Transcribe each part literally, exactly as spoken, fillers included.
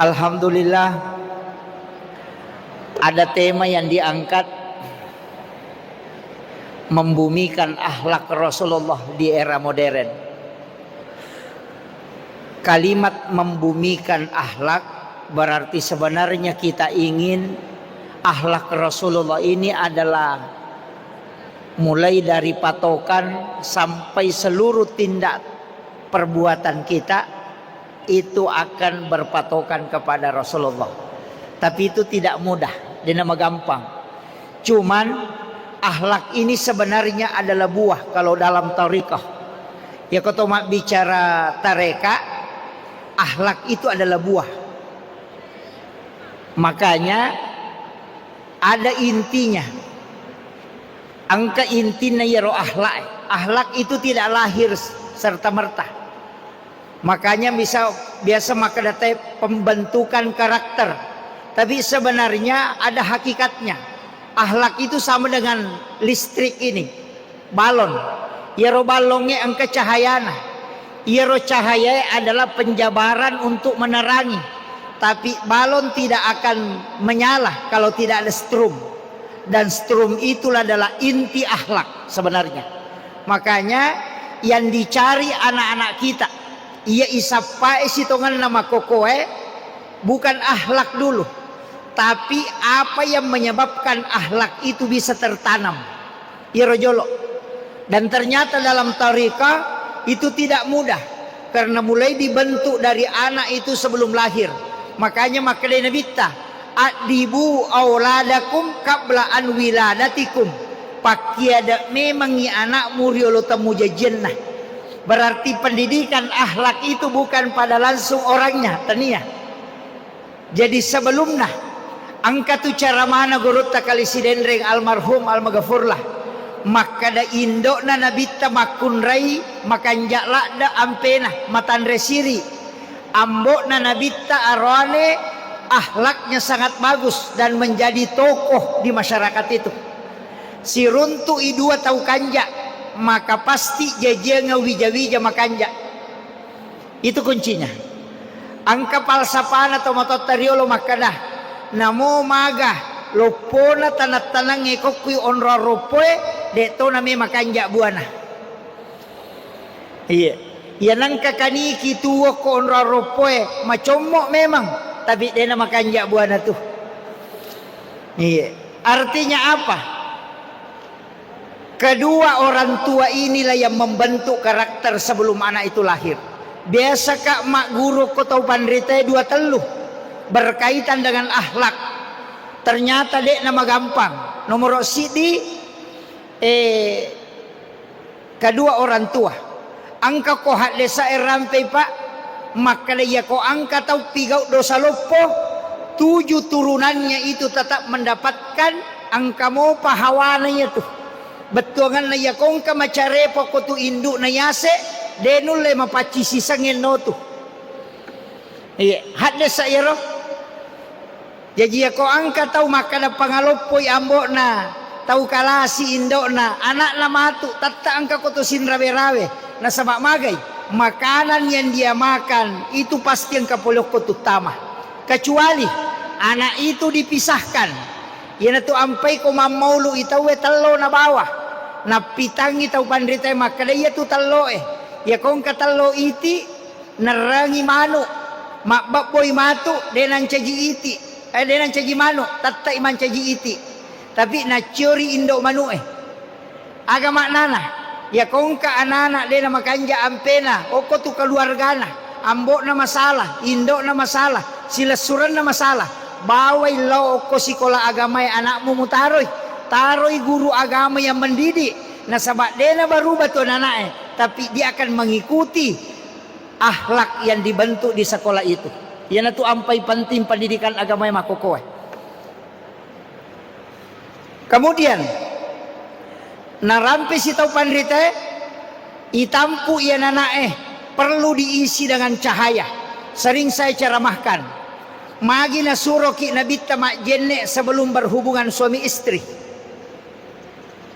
Alhamdulillah, ada tema yang diangkat, membumikan akhlak Rasulullah di era modern. Kalimat membumikan akhlak berarti sebenarnya kita ingin akhlak Rasulullah ini adalah mulai dari patokan sampai seluruh tindak perbuatan kita itu akan berpatokan kepada Rasulullah. Tapi itu tidak mudah, dena magampang. Cuman, akhlak ini sebenarnya adalah buah kalau dalam thariqah. Ya, koto mabbicara tareka, akhlak itu adalah buah. Makanya, ada intinya. Engka intinna iyaro akhlak. Akhlak itu tidak lahir serta merta. Makanya bisa, biasa makkeda te pembentukan karakter. Tapi sebenarnya ada hakikatnya. Akhlak itu sama dengan listrik ini, balon. Iyaro balongnge engka cahayana. Iyaro cahayae adalah penjabaran untuk menerangi. Tapi balon tidak akan menyala kalau tidak ada strum. Dan strum itulah adalah inti akhlak sebenarnya. Makanya yang dicari anak-anak kita, iya isappae sitongenna makokoe, bukan akhlak dulu, tapi apa yang menyebabkan akhlak itu bisa tertanam. Iyaro jolo. Dan ternyata dalam thariqah itu tidak mudah karena mulai dibentuk dari anak itu sebelum lahir. Makanya makkedai Nabitta, "Addibu auladakum qabla an wiladatikum." Pakkiada memangngi anakmu riolo temmu jajianna. Berarti pendidikan akhlak itu bukan pada langsung orangnya, tania. Jadi sebelumna engka tu caramana gurutta Kali Sidenreng almarhum almagafurlah, makkeda indo'na Nabitta makkunrai makanja' ladde' ampena matanre siri'. Ambo'na Nabitta aroane akhlaknya sangat bagus dan menjadi tokoh di masyarakat itu. Siruntu'i dua tau kanja', maka pasti jajiangnga wija-wija makanja'. Itu kuncinya. Engka falsafana tomatoatta riolo makkeda, "Namo maga loppona tanang-tanangnge kokkui onrong roppoe, de' to name makanja' buana." Iya. Iya nengka kaniki tuo ko onrong roppoe, macommo memang, tapi de' na makanja' buana tu. Iya. Artinya apa? Kedua orang tua inilah yang membentuk karakter sebelum anak itu lahir. Biasa, Kak, magguru ko tau panritae dua tellu berkaitan dengan akhlak. Ternyata de'na magampang. Nomoro siddi, eh, kedua orang tua. Engka ko haddesa'e rampei, Pak, makkeda iya ko engka tau pigau' dosa loppo, tuju turunannya itu tetap mendapatkan engka mopa hawana iyatu. Bettuanganna iya ko engka macarepo ko tu indu'na yase', de' nulle mapaccing sisengnge no tu. Iya, haddesa' iyaro. Jaji, iyako engka tau makkeda pangaloppoi ambo'na, tau kalasi indo'na, ana'na matu, tette' engka ko to sinrawe-rawe, nasaba' magai, makanan yang dia makan itu pasti engka pole okko tuttama. Kecuali anak itu dipisahkan. Iyanatu ampai ko mammaulu'i tauwe tello nabawa. Nappitangngi tau panritae makkeda, "Iyatu tello'e. Iyako engka tello iti', nerrangi manu', mabbebboi matu', de' nancaji iti', eh, de' nancaji manu', tette'i mancaji iti'. Tapi nacciori indo' manu'e." Aga maknana? Iyako engka anana' de' namakanja' ampena, okko tu keluargana, ambo'na masalah, indo'na masalah, silessurenna masalah, bawai lao okko sikola agamae ana'mu mutaroi, taroi guru agama yang mendidik, nasaba' de' nabaruba tu anana'e, tapi dia akan mengikuti akhlak yang dibentuk di sekolah itu. Iyanatu ampai penting pendidikan agamae makkokkoe. Kemudian, narampe si tau panritae, itampu iya nana'e, perlu diisi dengan cahaya. Sering saya ceramahkan, magi nasuroki Nabitta majjenne' sebelum berhubungan suami istri.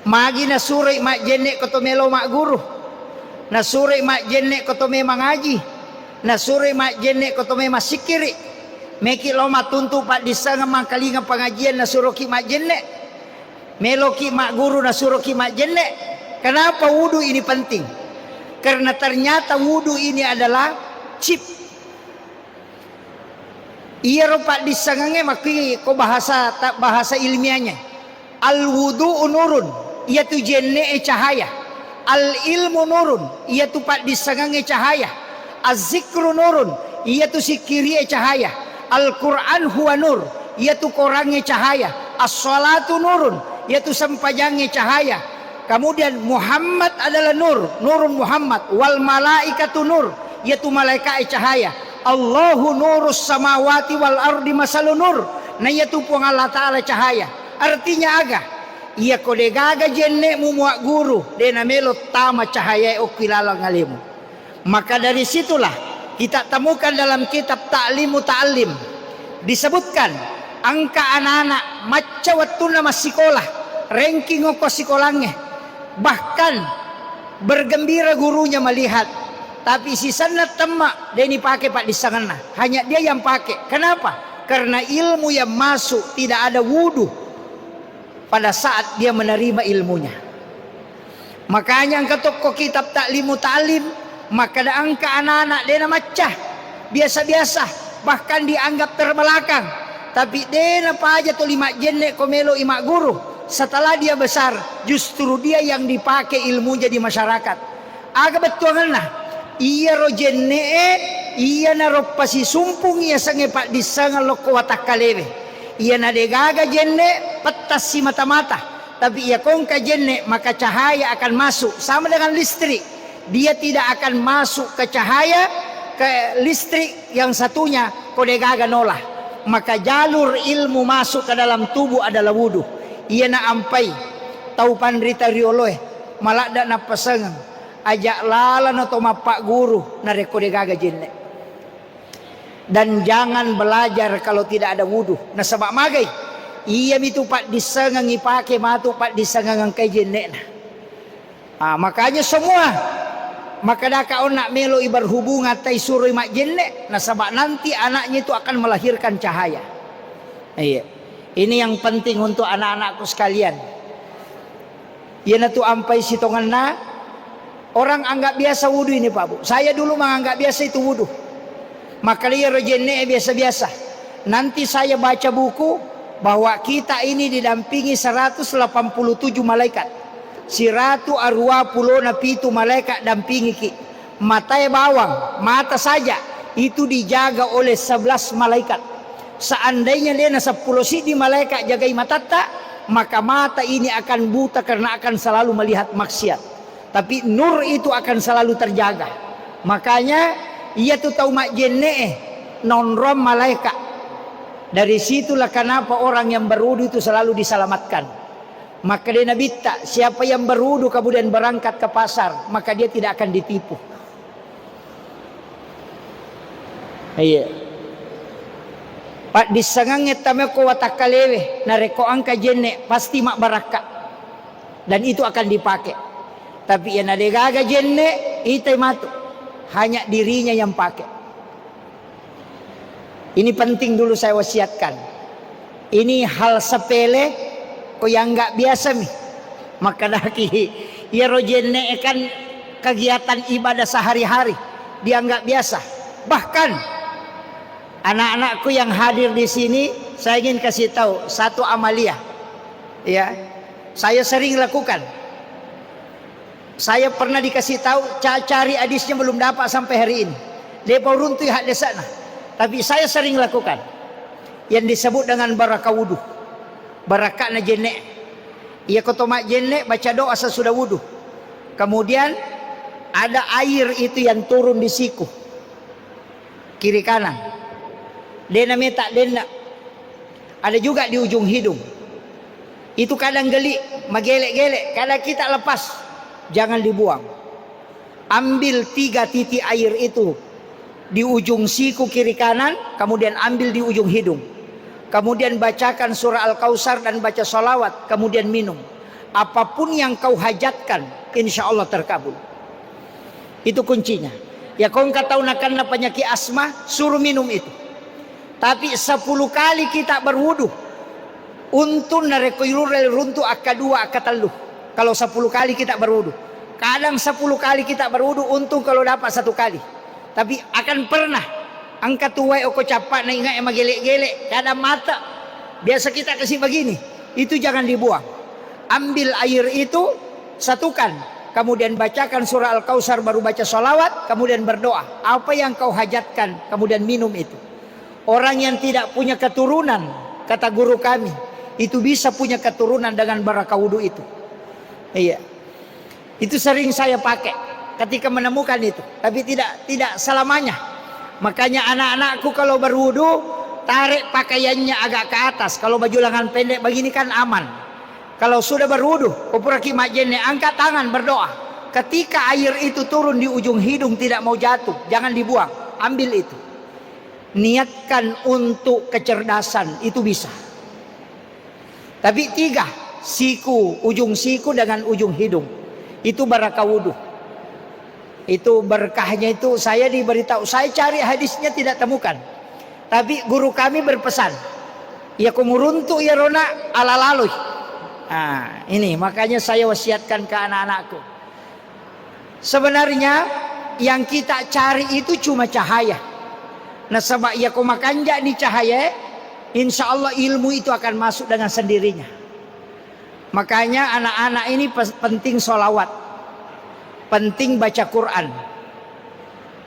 Magi nasuroi majjenne' ko to melo magguru, nasuroi majjenne' ko to me mangaji, nasuroi majjenne' ko to me massikkiri'. Meki lao mattuntu paddissengeng mangkalinga pengajian nasuroki majjenne. Meloki magguru nasuroki majjenne. Kenapa wudu ini penting? Karena ternyata wudu ini adalah chip. Iyaro paddissengengnge makki ko bahasa ta-, bahasa ilmiahnya. Al-wudu'u nurun, iyatu jenne'e cahaya. Al-ilmu nurun, iyatu paddissengengnge cahaya. Az-zikru nurun, iyatu sikkirie cahaya. Al-Qur'an huwa nur, iyatu Korangnge cahaya. As-salatu nurun, iyatu sempajangnge cahaya. Kemudian Muhammad adalah nur, nurun Muhammad, wal malaikatu nur, iyatu malaika'e cahaya. Allahu nurus samawati wal ardi masalu nur, na iyatu Puang Allah Ta'ala cahaya. Artinya aga? Iyako degaga jenne'mu muagguru, de namelo tama cahayae okki laleng alemu. Maka dari situlah kita temukan dalam kitab Ta'lim Muta'allim, disebutkan engka anak-anak macca wettunna massikola, ranking okko sikolangnge, bahkan bergembira gurunya melihat, tapi sisenna temma de nipake paddissengenna, hanya dia yang pakai. Kenapa? Karena ilmu yang masuk tidak ada wudu pada saat dia menerima ilmunya. Makanya engka tokko kitab Ta'lim Muta'allim, makkeda engka anak-anak de namacca, biasa-biasa, bahkan dianggap terbelakang. Tapi de napaja tuli majjenne ko melo i magguru. Setelah dia besar, justru dia yang dipakai ilmunya di masyarakat. Aga bettuangenna? Iyaro jenne'e, iyanaro pasisumpung yasengnge paddissengeng lokko watakkalewe. Iyana degaga jenne, pettassi mata-mata. Tapi iya kongka jenne, maka cahaya akan masuk. Sama dengan listrik. Dia tidak akan masuk ke cahaya, ke listrik yang satunya, ko degaga nola. Maka jalur ilmu masuk ke dalam tubuh adalah wudu. Iyana ampai tau panrita rioloe, maladda nappasengeng. Aja lalana to mappagguru narekko degaga jenne. Dan jangan belajar kalau tidak ada wudu. Nasaba magai? Iyamitu paddissengeng ipake matu paddissengeng engkai jenne'na. Ah, makanya semua makkedaka onna melo i berhubungan tai suroi majjenne, nasaba nanti anaknya itu akan melahirkan cahaya. Iya. Ini yang penting untuk anak-anakku sekalian. Iyanatu ampai sitongenna, orang anggap biasa wudu ini, Pak Bu. Saya dulu menganggap biasa itu wudu. Maka iyaro jenne biasa-biasa. Nanti saya baca buku bahwa kita ini didampingi seratus delapan puluh tujuh malaikat. Siratu arua pulona pitu malaikat dampingiki. Matae bawang, mata saja, itu dijaga oleh sebelas malaikat. Seandainya dena seppulo siddi malaikat jagai matatta, maka mata ini akan buta karena akan selalu melihat maksiat. Tapi nur itu akan selalu terjaga. Makanya, iya tu tau majjenne'e, nonrong malaikat. Dari situlah kenapa orang yang berwudu itu selalu diselamatkan. Maka dia Nabitta, siapa yang berwudu kemudian berangkat ke pasar, maka dia tidak akan ditipu. Iya. Paddissengengnge tamekko watakkalewe, narekko engka jenne, pasti mabbarakka. Dan itu akan dipakai. Tapi iya nadegaga jenne, itai matu. Hanya dirinya yang pakai. Ini penting dulu saya wasiatkan. Ini hal sepele, ko yang nggak biasa mi. Makkedaki, iyaro jenne kan kegiatan ibadah sehari-hari, dianggap biasa. Bahkan anak-anakku yang hadir di sini, saya ingin kasih tahu satu amalia. Ya, saya sering lakukan. Saya pernah dikasih tahu, ca-, cari hadisnya belum dapat sampai hari ini. Depa uruntu hadisnya. Tapi saya sering lakukan. Yang disebut dengan baraka wudu. Barakana jenne. Iya ko to majjenne, baca doa sesudah wudu. Kemudian ada air itu yang turun di siku. Kiri kanan. Dena meta, dena. Ada juga di ujung hidung. Itu kadang geli, magelek-gelek. Kadang kita lepas, jangan dibuang. Ambil tiga titik air itu di ujung siku kiri kanan, kemudian ambil di ujung hidung. Kemudian bacakan surah Al-Kausar dan baca salawat, kemudian minum. Apapun yang kau hajatkan, insya Allah terkabul. Itu kuncinya. Ya, kau engka tau nakanna penyakit asma, suruh minum itu. Tapi sepuluh kali kita berwudu, untung narekko ilurre runtu akkadua, akkatellu. Kalau sepuluh kali kita berwudu, kadang sepuluh kali kita berwudu, untung kalau dapat satu kali. Tapi akan pernah engka tu wae okko cappa na inga e magele-gele, kadang mata. Biasa kita kasih begini, itu jangan dibuang. Ambil air itu, satukan, kemudian bacakan surah Al-Kautsar, baru baca salawat, kemudian berdoa. Apa yang kau hajatkan, kemudian minum itu. Orang yang tidak punya keturunan, kata guru kami, itu bisa punya keturunan dengan barakah wudu itu. Iya. Itu sering saya pakai ketika menemukan itu, tapi tidak, tidak selamanya. Makanya anak-anakku kalau berwudu, tarik pakaiannya agak ke atas. Kalau baju lengan pendek begini kan aman. Kalau sudah berwudu, ko puraki majjenne, angkat tangan, berdoa. Ketika air itu turun di ujung hidung, tidak mau jatuh, jangan dibuang, ambil itu. Niatkan untuk kecerdasan, itu bisa. Tapi tiga, siku, ujung siku dengan ujung hidung. Itu barakah wudu. Itu berkahnya itu, saya diberitahu, saya cari hadisnya tidak temukan. Tapi guru kami berpesan, iya ko muruntu iya rona, ala lalui. Nah, ini makanya saya wasiatkan ke anak-anakku. Sebenarnya yang kita cari itu cuma cahaya. Nasaba iya ko makanja'ni cahaya, insya Allah ilmu itu akan masuk dengan sendirinya. Makanya anak-anak ini pes-, penting sholawat, penting baca Quran.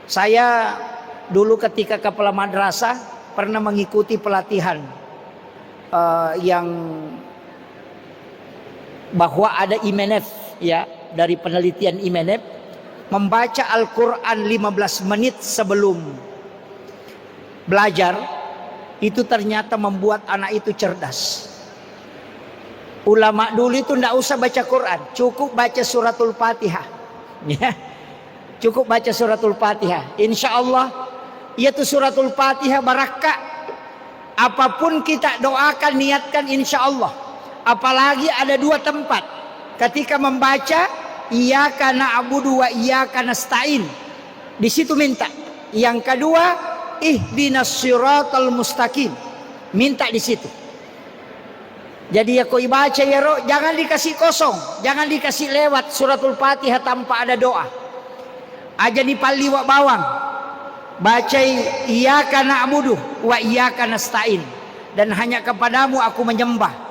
Saya dulu ketika kepala madrasah pernah mengikuti pelatihan, eh, yang bahwa ada I M N F, ya, dari penelitian I M N F, membaca Al-Quran lima belas menit sebelum belajar itu ternyata membuat anak itu cerdas. Ulama dulu itu ndak usah baca Quran, cukup baca suratul Fatihah. Ya. Cukup baca suratul Fatihah. Insya Allah, iya tu suratul Fatihah barakka. Apapun kita doakan, niatkan, insya Allah. Apalagi ada dua tempat. Ketika membaca, "Iyyaka na'budu wa iyyaka nasta'in." Di situ minta. Yang kedua, "Ihdinas siratal mustaqim." Minta di situ. Jadi, iya ko ibaca iyaro, jangan dikasih kosong, jangan dikasih lewat suratul Fatihah tanpa ada doa. Aja ni palliwa bawang. Bacai, "Iyyaka na'budu wa iyyaka nasta'in." Dan hanya kepadamu aku menyembah.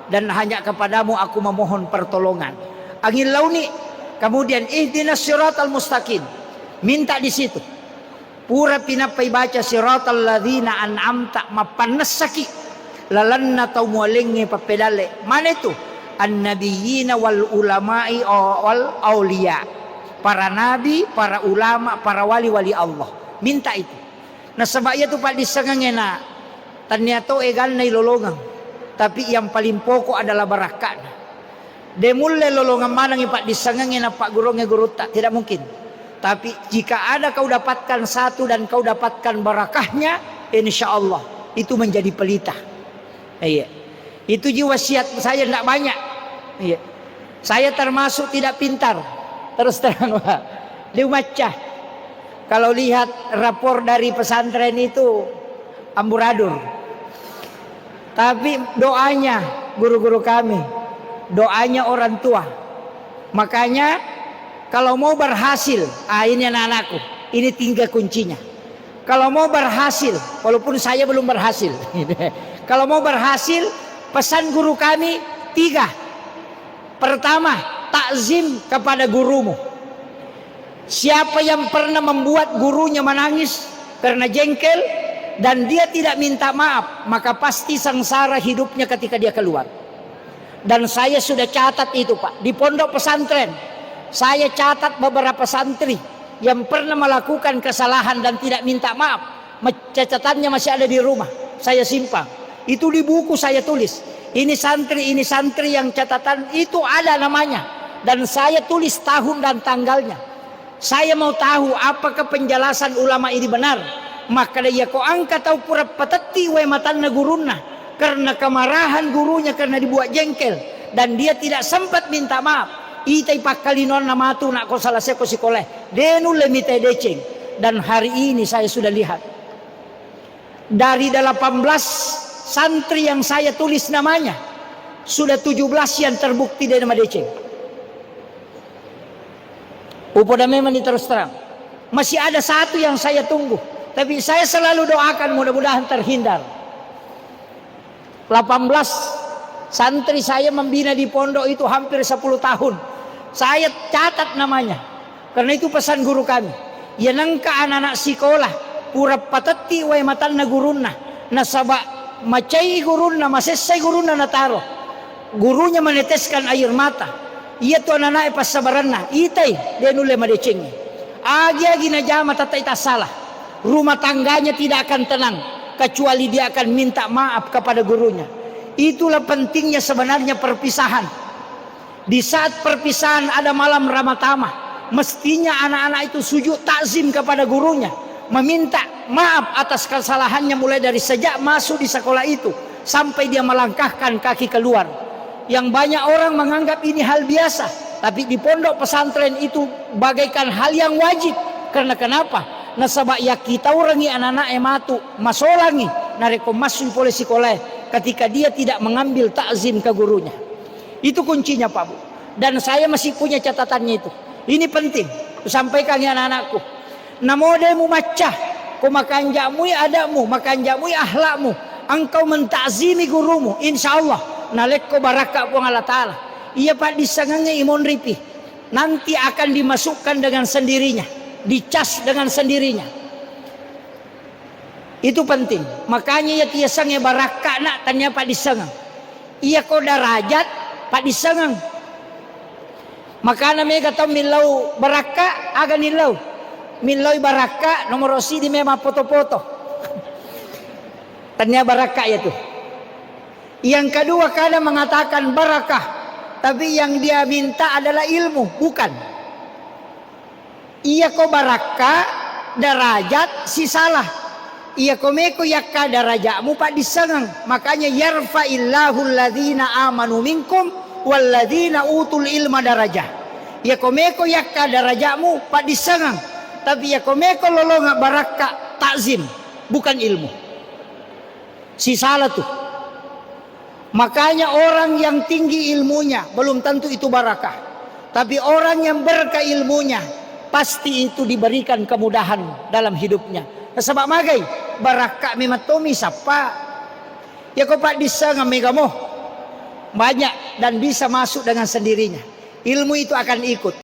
Dan hanya kepadamu aku memohon pertolongan. Angin launi. Kemudian, "Ihdinas siratal mustaqim." Minta di situ. Pura pinappa ibaca, "Siratal ladzina an'amta," mappannessaki lalenna tau mualengnge pappedalle. Mana itu? Annabiyina wal ulama'i wal auliya. Para nabi, para ulama, para wali-wali Allah. Minta itu. Nasaba iya tu paddissengengnge na tannia to eganna ilolongeng. Tapi yang paling pokok adalah barakka'na. De mulle lolongeng manengngi paddissengengnge nappagguruangnge gurutta, tidak mungkin. Tapi jika ada kau dapatkan satu dan kau dapatkan barakahnya, insya Allah itu menjadi pelita. Iya. Itu ji wasiat saya, ndak banyak. Iya. Saya termasuk tidak pintar. Terus terang, Pak. Liu macca. Kalau lihat rapor dari pesantren itu, amburadur. Tapi doanya guru-guru kami, doanya orang tua. Makanya kalau mau berhasil, ah, ini anak-anakku, ini tinggal kuncinya. Kalau mau berhasil, walaupun saya belum berhasil. Kalau mau berhasil, pesan guru kami tiga. Pertama, takzim kepada gurumu. Siapa yang pernah membuat gurunya menangis karena jengkel dan dia tidak minta maaf, maka pasti sengsara hidupnya ketika dia keluar. Dan saya sudah catat itu, Pak, di pondok pesantren. Saya catat beberapa santri yang pernah melakukan kesalahan dan tidak minta maaf. Me-, catatannya masih ada di rumah, saya simpan. Itu di buku saya tulis. Ini santri, ini santri yang catatan itu ada namanya. Dan saya tulis tahun dan tanggalnya. Saya mau tahu apakah penjelasan ulama ini benar. Makkeda, iya ko engka tau pura patetti wae matanna gurunna karena kemarahan gurunya karena dibuat jengkel dan dia tidak sempat minta maaf. Itai pakkalinoanna matu, nak ko salah seko sikolae. De nulle mitai deceng. Dan hari ini saya sudah lihat. Dari delapan belas santri yang saya tulis namanya, sudah tujuh belas yang terbukti de' namadeceng. Upoda memang ini terus terang. Masih ada satu yang saya tunggu. Tapi saya selalu doakan mudah-mudahan terhindar. Delapan belas santri saya membina di pondok itu hampir sepuluh tahun. Saya catat namanya. Karena itu pesan guru kami. Iya nengka anak-anak sikola, pura patetti wae matanna gurunna. Nasaba macai gurunna, masessai gurunna nataro. Gurunya meneteskan air mata. Iya tu anak-anak passabaranna, itai, de' nulle madecengi. Agi-agi najama tatai tassalah. Rumah tangganya tidak akan tenang, kecuali dia akan minta maaf kepada gurunya. Itulah pentingnya sebenarnya perpisahan. Di saat perpisahan ada malam ramatama, mestinya anak-anak itu sujud takzim kepada gurunya, meminta maaf atas kesalahannya mulai dari sejak masuk di sekolah itu sampai dia melangkahkan kaki keluar. Yang banyak orang menganggap ini hal biasa, tapi di pondok pesantren itu bagaikan hal yang wajib. Karena kenapa? Nasaba yakkitaurengngi anak-anak e matu, masolangi narekko massu pole sikolae ketika dia tidak mengambil takzim ke gurunya. Itu kuncinya, Pak Bu. Dan saya masih punya catatannya itu. Ini penting, kusampaikan ya anak-anakku. Namo de' mumacca, ko makanja'mui adabmu, makanja'mui akhlakmu, engkau mentakzimi gurumu, insya Allah nalekko barakka Puang Allah Ta'ala. Iya paddissengengnge imonripi, nanti akan dimasukkan dengan sendirinya, dicas dengan sendirinya. Itu penting. Makanya iya tiasengnge barakka na tania paddissengeng. Iya ko darajat paddissengeng. Makana mega tau millau barakka, aga nillau? Milloi barakka, nomoro sidi memang foto-foto. Tania barakka iya tu. Yang kedua, kadang mengatakan barakah, tapi yang dia minta adalah ilmu, bukan. Iya ko barakka, darajat sisalah. Iya ko meko yakka darajatmu paddissengeng. Makanya yarfa'illahu alladzina amanu minkum walladzina utul ilma darajah. Iya ko meko yakka darajatmu paddissengeng. Tapi iya ko meko lolonga barakka takzim, bukan ilmu. Sisala tu. Makanya orang yang tinggi ilmunya belum tentu itu barakah. Tapi orang yang berkah ilmunya, pasti itu diberikan kemudahan dalam hidupnya. Nasaba magai, barakka memang tomi sappa. Ya ko paddissengeng mega mo. Banyak dan bisa masuk dengan sendirinya. Ilmu itu akan ikut.